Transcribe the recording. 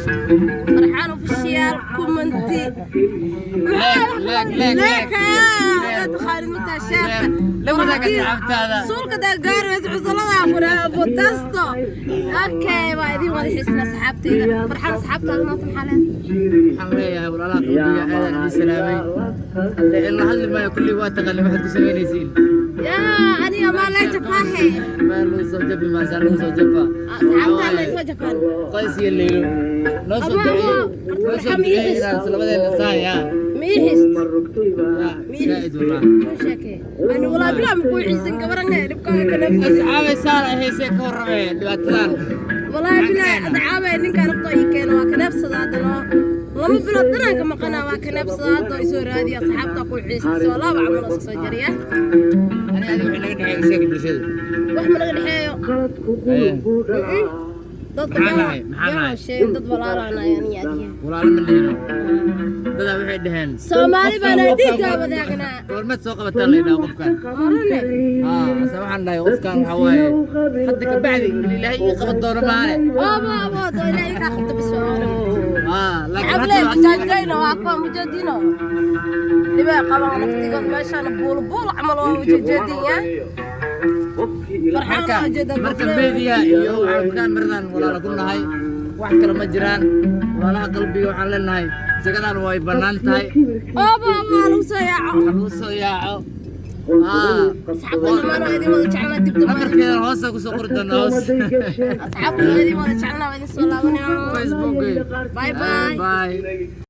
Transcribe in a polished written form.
Farxaan Official, comment, Like, like, like, like. Taqaanin mataa, share-ta. La wadaag asxaabtaada. Suulka daa gaaraysa cusalada furaha botasto. Okay, waa idin wada xiisna, asxaabteyda. Farxaan, asxaabtaada maanta maxaa leedahay? Waxaan leeyahay, walaalaha qalbiga, aadaan idin salaamay. Hadee in la hadli maayo, kulli waa taqaani waxaad ku samaynaysiin. Yaa aniga maa laa jafaahe. Maa lagu soo jabi, maasaa lagu soo jaba. Asxaabtaa ma soo jafaan. Qays iyo Leylo noo soo Ama- duceeyey, ama- noo soo duceeyey inaan labadeena saaya. Ma ii xiist? Zaaid wallah. Kuu sheekee ani walaa bilaa ma kuu xiisan gabarange dhibkaaga kana. Asxaabay, saar ahaysee ka warramee dhibaatadan. Walaa bilaa, asxaabay, ninkaan rabto ii keeno waa kaneebsada. Haddana 2 bilood dhanaan ka maqanaa, waa kaneebsada. Hadda isoo raadiya, asxaabtaa ku xiista, soo laaba camal oo iska soo jariya. Ani adiga wixii naga dhexeeya sheega bulshada. Wax ma naga dhexeeyo. Dadka Maxaa nahay? Maxaa nahay? Sheegin dad walaalaana aniga adiga. Walaalo ma lihino. Dadaa waxay dhaheen Soomaali baana, dhiiggaa wadaagnaa. Goormeed soo qabataa la yidhaha qofkan. Orane. Haa, ase waxaan dhahay qofkan waxaa waaye hadda ka bacdi in Ilaahay ii qaban doono maane. Obo obo doo Ilaahay kaa qabta bis waa oran. Haa, laakiin Xable hadda bajaajayno waa kuwa mujeedino dhibay qabaan naftigood meeshaan buul buul camal waa ujeedinyaa. Farxaan Marka waa ujeedaa. Marka media iyo waxaan marnaan walaalo ku nahay, wax kale ma jiraan. Walaalaha qalbiga, waxaan leenahay jagadan way bannaan tahay. Obo obo lagu soo yaaco. Waxa lagu soo yaaco. Haa. Asxaabta dhammaan waa idin wada jecelnaa, dib dambe. Nambarkeeda hoosa kusoo qori doonaa, hoos. Asxaabta waa idin wada jecelnaa, waa idin soo laabanayna. Facebook. Bye bye. Bye.